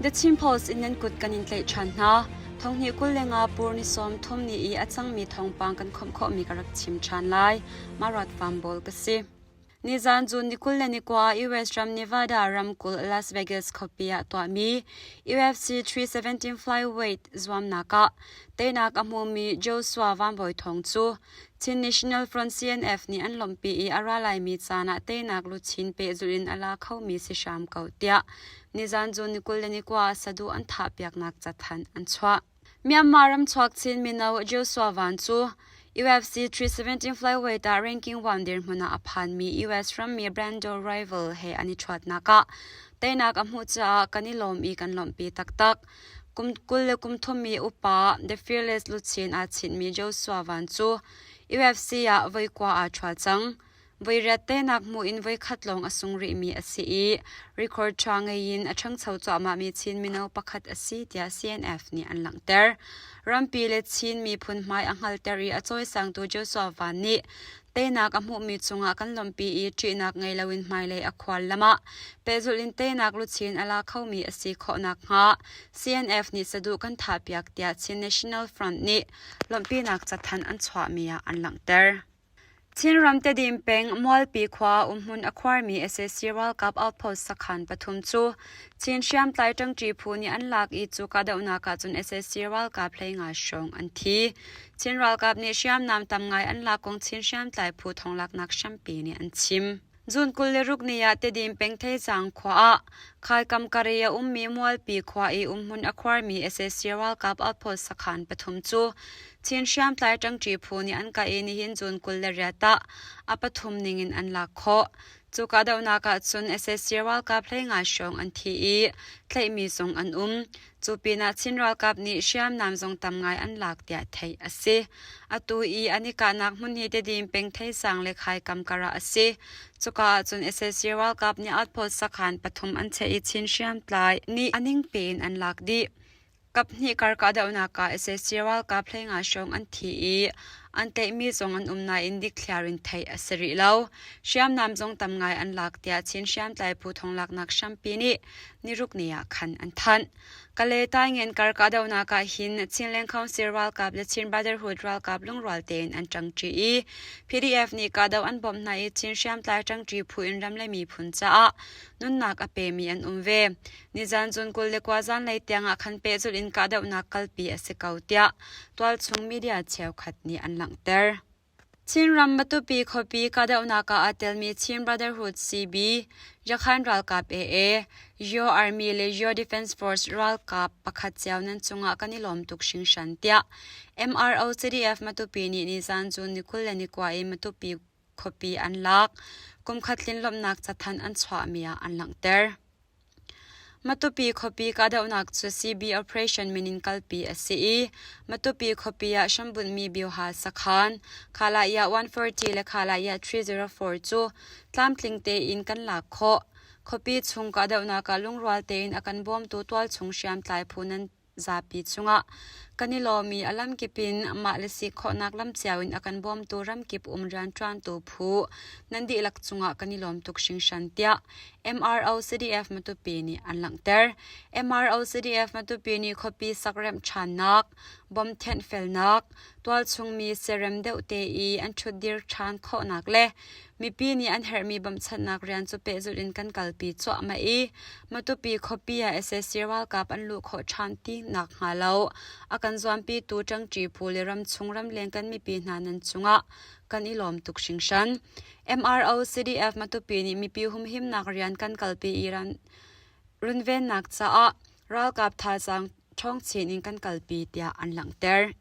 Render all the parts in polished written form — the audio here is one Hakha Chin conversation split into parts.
The Chin Post in nan kut kan in tlaih ṭhan hna. Thonghnih 25 pur ni 30 ni i a cangmi thawngpang kan khawmh khawhmi ka rak chim ṭhan lai. Marat Farm ka si. Nizan June ni 21 US ram Nevada ramkulh Las Vegas khuapi ah tuahmi UFC 317 flyweight zuamnak ah teinak a hmumi Joshua Van Bawi Thawng cu Chin National Front CNF nih an lawmhpi i a ra laimi caan ah teinak luchin pehzulh in a la khomi si hram ko tiah nizan June ni 29 saduh an thahpiaknak cathanh an chuah. Myanmar ramchuak Chin mino Joshua Van cu UFC 317 flyweight ah ranking 1 dirhmun ah a phanmi US rammi Brando Rival he an i ṭhuatnak ah teinak a hmuh caah kan i lawm i kan lawmhpi taktak. Kum 20 le kum thummi upa The Fearless luchin aa chinhmi Joshua Van cu UFC ah voi kua aa ṭhual cang. Voi riat teinak hmuh in voikhat lawng a sung rihmi a si i record ṭha ngei in a ṭhangcho cuahmahmi Chin mino pakhat a si tiah CNF nih an langhter. Rampi le Chin miphun hmai a hngalter i a cawisangtu Joshua Van nih teinak a hmuhmi cungah kan lawmhpi i ṭihnak ngei loin hmailei a khual lam ah pehzulh in teinak luchin a la khomi a si khawh nakhnga CNF nih saduh kan thahpiak tiah Chin National Front nih lawmhpinak cathanh an chuahmi ah an langhter. Chinram Tedim peng Mualpi khua umhmun a khuarmi sac ralkap outpost sakhan pathum cu Chin hriamtlai ṭangṭi phu nih an lak i cu kahdohnak ah cun sac ralkap 15 hrawng an thi. Chin ralkap nih hriamnam tam ngai an lak kong Chin hriamtlai phu thonglaknak hrampi nih an chim. June 26 ni ah Tedim peng Theizang khua ah Khaikam kari a ummi Mualpi khua i umhmun a khuarmi sac ralkap outpost sakhan pathum cu Chin hriamtlai ṭangṭi phu nih an kah i nihin June 28 ah a pathum ningin an lak khawh. Cu kahdohnak ah cun sac ralkap 15 hrawng an thi i tlaihmi zong an um. Cu pinah Chin ralkap nih hriamnam zong tam ngai an lak tiah theih a si. Atu i an i kahnak hmun hi Tedim peng Theisang le Khaikam karah a si. Cuka ahcun sac ralkap nih outpost sakhan pathum an chiah i Chin hriamtlai nih a ningpi in an lak dih. Kaphnih kar kahdohnak ah sac ralkap 15 hrawng an thi i an tlaihmi zong an um nain dikthliar in theih a si rih lo. Hriamnam zong tam ngai an lak tiah Chin hriamtlai phu thonglaknak hrampi nih niruk ni ah khan an thanh. Kalay Taingen kar kahdohnak ah hin Chinland Council ralkap le Chin Brotherhood ralkap lungrual tein an ṭangṭi i PDF nih kahdoh an bawmh hna i Chin hriamtlai ṭangṭi phu in ram le miphun caah nunnak a pemi an um ve. Nizan cun 21 zanlei tiangah khan pehzulh in kahdohnak kalpi a si ko tiah tualchung media cheukhat nih an langhter. Chinram Matupi khuapi kahdohnak ah aa telmi Chin Brotherhood CB, Yakhan ralkap AA, Yaw Army le Yaw Defense Force ralkap pakhat cio nan cungah kan i lawm tuk hringhran tiah MRO CDF Matupi nih nizan June ni 21 i Matupi khuapi an lak. Kumkhat tlin lawmhnak cathanh an chuahmi ah an langhter. Matupi khuapi kahdohnak cu CB Operation min in kalpi a si i Matupi khuapi ah hrambunhmi Bioha sakhan Khalaya 140 le Khalaya 304 cu tlamtling tein kan lak khawh. Khuapi chung kahdohnak ah lungrual tein a kan bawmtu tualchung hriamtlai phu nan zapi cungah kan i lawm i a lamkip in mah le si khawhnak lam cio in a kan bawmtu ramkip um rianṭuantu phu nan dihlak cungah kan i lawm tuk hringhran tiah MRO CDF Matupi nih an langhter. MRO CDF Matupi nih khuapi sakremh ṭhannak, bom thenhfelnak, tualchungmi siarem deuh te i an ṭhutdir ṭhan khawhnak le Mipi nih an herhmi bawmhchanhnak rian cu pehzulh in kan kalpi cuahmah i Matupi khuapi ah sac ralkap an luh khawh ṭhan ti nakhnga lo a kan zuampitu ṭangṭi phu le ramchung ramleng kan mipi hna nan cungah kan i lawm tuk hringhran. MRO CDF Matupi nih mipi humhimnak rian kan kalpi i runvennak caah ralkap thazaang ṭhawng chin in kan kalpi tiah an langhter.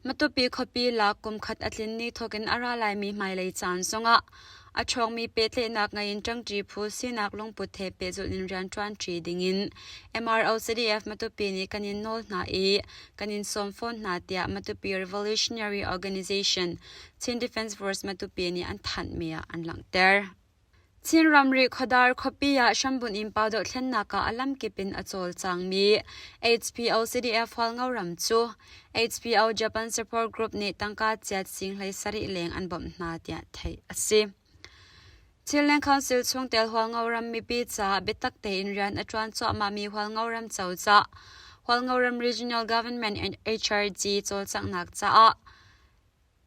Matupi khuapi lak kumkhat a tlin ni thawk in a ra laimi hmailei caan zongah a ṭhawngmi pehtlaihnak ngei in ṭangṭi phu sinak lungput he pehzulh in rianṭuanṭi dingin MRO-CDF Matupi nih kan in nawl hna i kan in sawm fawn hna tiah Matupi Revolutionary Organization Chin Defense Force Matupi nih an thanhmi ah an langhter. Chin ramri khuadar khuapi ah hrambunh in pau dohthlennak ah a lamkip in a cawlcangmi HPO CDF Hualngo ram cu HPO Japan Support Group nih tangka chiat sing 17 leng an bawmh hna tiah theih a si. Chinland Council chungtel Hualngoram mipi caah biatak tein rian a ṭuan cuahmahmi Hualngoram cozah, Hualngoram Regional Government and HRG cawlcanghnak caah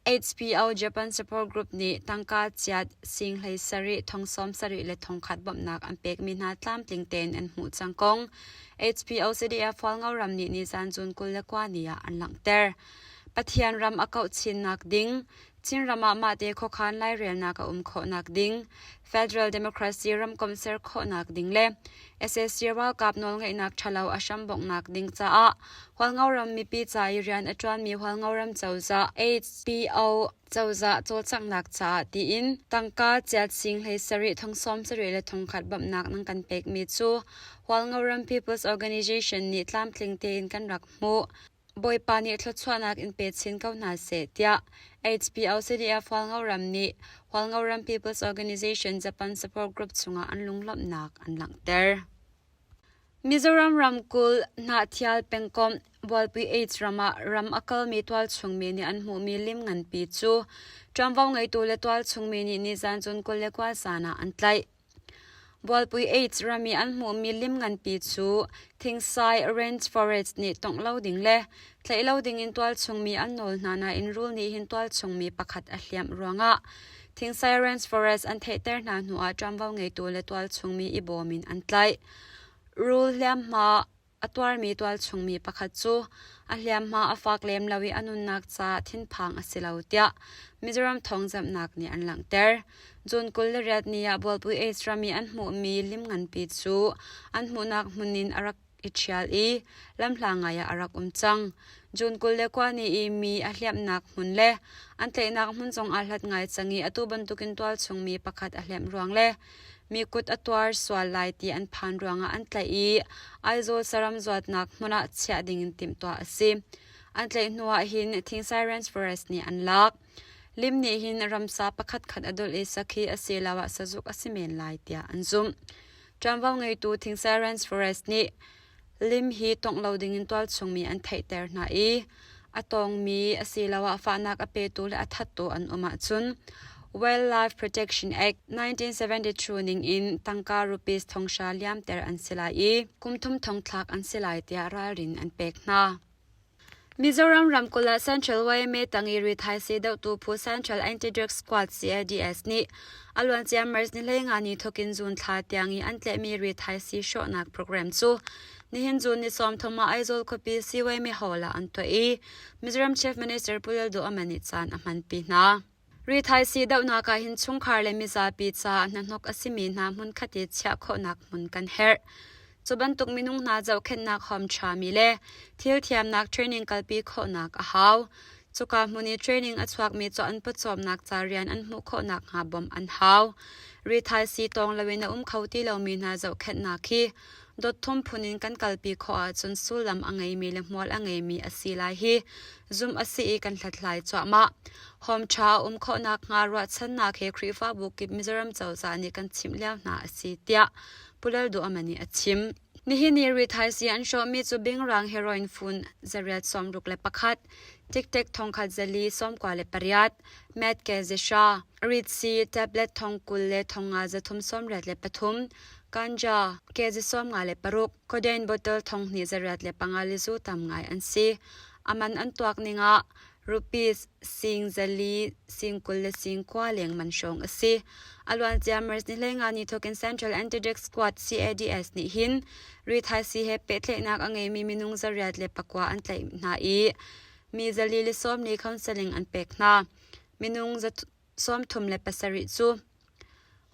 HPO Japan Support Group nih tangka chiat sing hlei sarih thong sawm sarih le thong khat bawmhnak an pekmi hna tlamtling tein an hmuh cang kong HPO CDF Hualngoram nih nizan June 29 ni ah an langhter. Pathian ram a kauh chinnak ding, Chinram ah mahte khuakhan lairelnak a um khawhnak ding, Federal Democracy ramkomh ser khawhnak ding le sac ralkap nawlngeihnak ṭhalo a hrambonghnak ding caah Hualngoram mipi ca i rian a ṭuanmi Hualngoram cozah HPO cozah cawlcanghnak caah tiin tangka chiat sing hlei sarih thong sawm sarih le thong khat bawmhnak nan kan pekmi cu Hualngoram People's Organization nih tlamtling tein kan rak hmuh. Bawipa nih thluachuahnak in pe chin ko hna seh tiah HPO-CDF Hualngoram nih Hualngoram People's Organization Japan Support Group chungah an lunglawmhnak an langhter. Mizoram ramkulh Hnahthial pengkomh Bualpui AIDS ram ah ram a kalmi tualchungmi nih an hmuhmi lim nganpi cu ṭuanvo ngeitu le tualchungmi nih nizan cun 29 zan ah an tlaih. Bualpui AIDS ram i an hmuhmi lim nganpi cu Thingsai Range Forest nih tongh lo ding le tlaih lo dingin tualchungmi an nawl hna nain rul nih hin tualchungmi pakhat a hliamh ruangah Thingsai Range Forest an theihter hna hnuah ṭuanvo ngeitu le tualchungmi i bawm in an tlaih. Rul hliamhma A tuarmi tualchungmi pakhat cu a hliamhma a fak lem lo i a nunnak caah thinphang a si lo tiah Mizoram thawngzamhnak nih an langhter. June 28 ni ah Bualpui AIDS ram i an hmuhmi lim nganpi cu an hmuhnak hmun in a rak i ṭhial i lamhla ngai ah a rak um cang. June 29 ni i mi a hliamhnak hmun le an tlaihnak hmun zong aa hlat ngai cang i atu bantukin tualchungmi pakhat a hliamh ruang le Mi kut a tuar sual lai ti an phan ruangah an tlaih i Aizawl saram zuatnak hmun ah chiah dingin timhtuah a si. An tlaih hnu ah hin Thingsai Ranch Forest nih an lak. Lim nih hin ramsa pakhatkhat a dolh i sakhi asiloah sazuk a si men lai tiah an zumh. Ṭuanvo ngeitu Thingsai Ranch Forest nih Lim hi tongh lo dingin tualchungmi an theihter hna i a tawngmi asiloah fahnak a petu le a thattu an um ahcun Wildlife Protection Act 1972 ningin tangka rupees thonghra liamter an si lai i kum thum thongthlak an si lai tiah ralrin an pek hna. Mizoram ramkulh ah Central YMA tang i rithaisii dohtu phu Central Anti-Drug Squad CADS nih a luancia March ni 15 ni thawkin June thla tiang i an tlaihmi rithaisii hrawhnak program cu nihin June ni 30 ah Aizawl khuapi CYMA Hall ah an tuah i Mizoram Chief Minister Pu Lalduhoma nih caan a hmanpi hna. Rithaisii dohnak ah hin chungkhar le mizapi caah hnahnok a simi hna hmunkhat i chiah khawhnak hmun kan herh. Cu bantuk minung hna zohkhenhnak hom ṭhami le thil thiamnak training kalpi khawhnak a hau. Cuka hmun i training a chuakmi cu an pawcawmnak ca rian an hmuh khawh nakhnga bawmh an hau. Rithaisii tawng loin a um kho ti lomi hna zohkhenhnak hi dot thum phun in kan kalpi khawh ahcun sullam a ngeimi le hmual a ngeimi a si lai hi zumh a si i kan hlathlai cuahmah. Home ṭha a um khawh nakhnga ruahchannak he Khrihfabu kip Mizoram cozah nih kan chimh lio hna a si tiah Pu Lal Duhama nih a chim. Nihin i rithaisii an hrawhmi cu bingrang heroin fun zariat 61, tic-tac thongkhat zali 98, met ke zihra, ritsi tablet thong 20 le thong nga zathum 83, ganja kg 56, codeine bottle thong hnih zariat le panga le zu tam ngai an si. A man an tuak ning ah rupees sing zali sing 20 le sing kua leng man hrawng a si. A luancia March ni 15 ni thawkin Central Anti-Drug Squad CADS nih hin rithaisii he pehtlaihnak a ngeimi minung 109 an tlaih hna i mi 410 nih counseling an pek hna. Minung 37 cu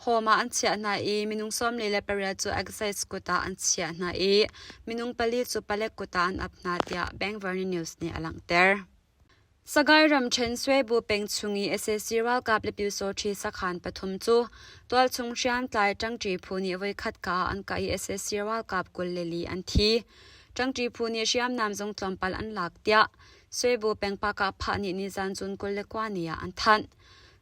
home ah an chiah hna i minung 48 cu excise kut ah an chiah hna i minung pali cu palek kut ah an ap hna tiah Bangor News nih a langhter. Sagaing ramṭhen Swebu peng chung i sac ralkap le Pyusawṭhi sakhan pathum cu tualchung hriamtlai ṭangṭi phu nih voikhat ka ah an kah i sac ralkap 24 an thi. Ṭangṭi phu nih hriamnam zong tlawmpal an lak tiah Swebu peng Pakah nih nizan June 29 ni ah an thanh.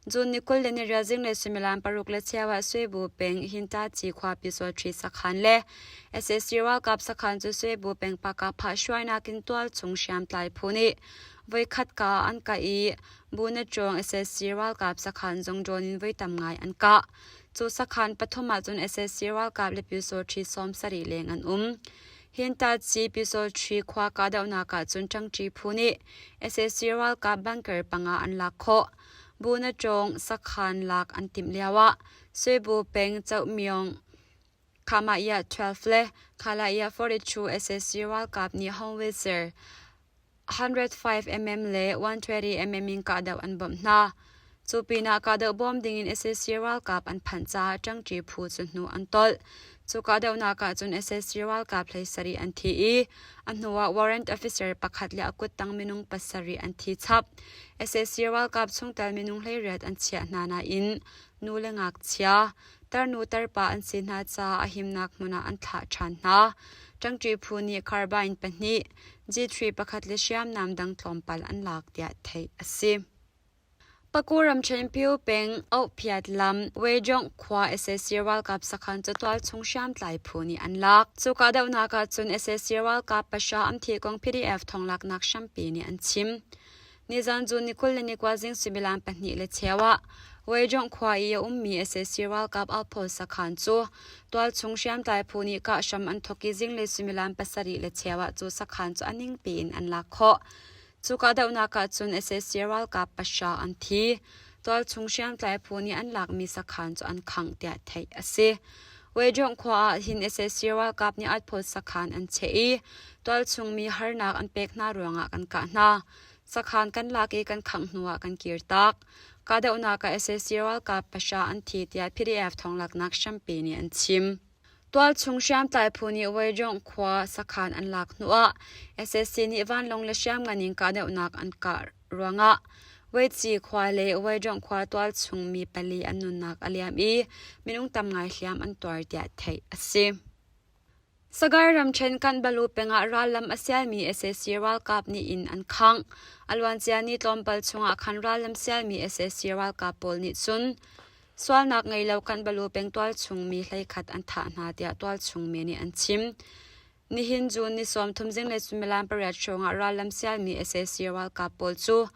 June ni 20 le niriat zinglei suimilam paruk le cheu ah Swebu peng Hintaci khua Pyusawṭhi sakhan le sac ralkap sakhan cu Swebu peng Pakah hruainak in tualchung hriamtlai phu nih voikhat ka an kah i Bunachawng sac ralkap sakhan zong drone in voi tam ngai an kah. Cu sakhan pathum ahcun sac ralkap le pyusawṭhi 70 leng an um. Hintaci pyusawṭhi khua kahdohnak ahcun ṭangṭi phu nih sac ralkap bunker panga an lak khawh. Bunacawng sakhan lak an timh lioah Suibu peng Cohmyong Khamah 12 le Khalaya 42 sac ralkap nih howitzer 105 mm le 120 mm in kahdoh an bawmh hna. Cu pinah kahdoh bawm dingin sac ralkap an phanh caah ṭangṭi phu cu hnu an tolh. Cu kahdohnak ah cun sac ralkap 17 an thi i a hnuah warrant officer pakhat le a kuttang minung pasarih an thi chap. Sac ralkap chungtel minung 18 an chiah hna nain nu le ngakchia, tarnu tarpa an si hna caah a himnak hmun ah an thlah ṭhan hna. Ṭangṭi phu nih carbine pahnih, G3 pakhat le hriamnam dang tlawmpal an lak tiah theih a si. Paku ramṭhen Pyu peng Ohphiat lam Wejong khua sac ralkap sakhan cu tualchung hriamtlai phu nih an lak. Cu kahdohnak ah cun sac ralkap pahra an thih kong PDF thawnglaknak hrampi nih an chim. Nizan cu ni 21 zing suimilam pahnih le cheu ah Wejong khua i a ummi sac ralkap outpost sakhan cu tualchung hriamtlai phu nih kah hram an thawk i zinglei suimilam pasarih le cheu ah cu sakhan cu a ningpi in an lak khawh. Cu kahdohnak ah cun sac ralkap pahra an thi. Tualchung hriamtlai phu nih an lakmi sakhan cu an khangh tiah theih a si. Weijong khua ah hin sac ralkap nih outpost sakhan an cheh i tualchung mi harnak an pek hna ruangah kan kah hna. Sakhan kan lak i kan khangh hnuah kan kirtak. Kahdohnak ah sac ralkap pahra an thi tiah PDF thawnglaknak hrampi nih an chim. Tualchung hriamtlai phu nih Weijong khua sakhan an lak hnuah sac nih vanlawng le hriamngan in kahdohnak an kah ruangah Weici khua le Weijong khua tualchung mi pali an nunnak a liam i minung tam ngai hliam an tuar tiah theih a si. Sagaing ramṭhen Kanbalu peng ah rallam a sialmi sac ralkap nih inn an khangh. A luancia ni tlawmpal chungah khan rallam sialmi sac ralkap pawl nih cun Sualnak ngei lo Kanbalu peng tualchung mi 11 an thah hna tiah tualchung mi nih an chim. Nihin June ni 30 zinglei suimilam pariat hrawngah rallam sialmi sac ralkap pawl cu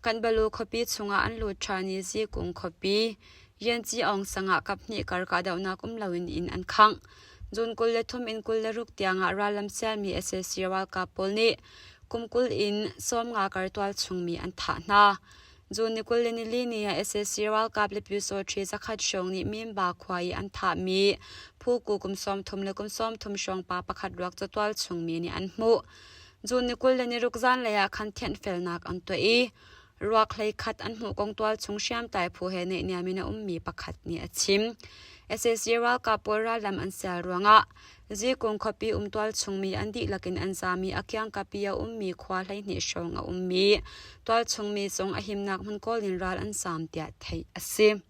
Kanbalu khuapi chungah an lut ṭhan i Zikung khuapi Yanci Aung sangah kaphnih kar kahdohnak um loin inn an khangh. June 23 in 26 tiangah rallam sialmi sac ralkap pawl nih kum 20 in 50 kar tualchung mi an thah hna. June ni 24 ni ah sac ralkap le pyusawṭhi zakhat hrawng nih Mimba khua i an thahmi phuku kum 30 le kum 30 hrawng pa pakhat ruak cu tualchung mi nih an hmuh. June ni 26 zanlei ah khan thianhfelnak an tuah i ruak hleikhat an hmuh kong tualchung hriamtlai phu he naihniam in a ummi pakhat nih a chim. Sac ralkap pawl rallam an sial ruangah Zikung khuapi um tualchungmi an dihlak in an zaam i a kiangkap i a ummi khua 12 hrawng a ummi tualchungmi zong a himnak hmun kawl in ral an zaam tiah theih a si.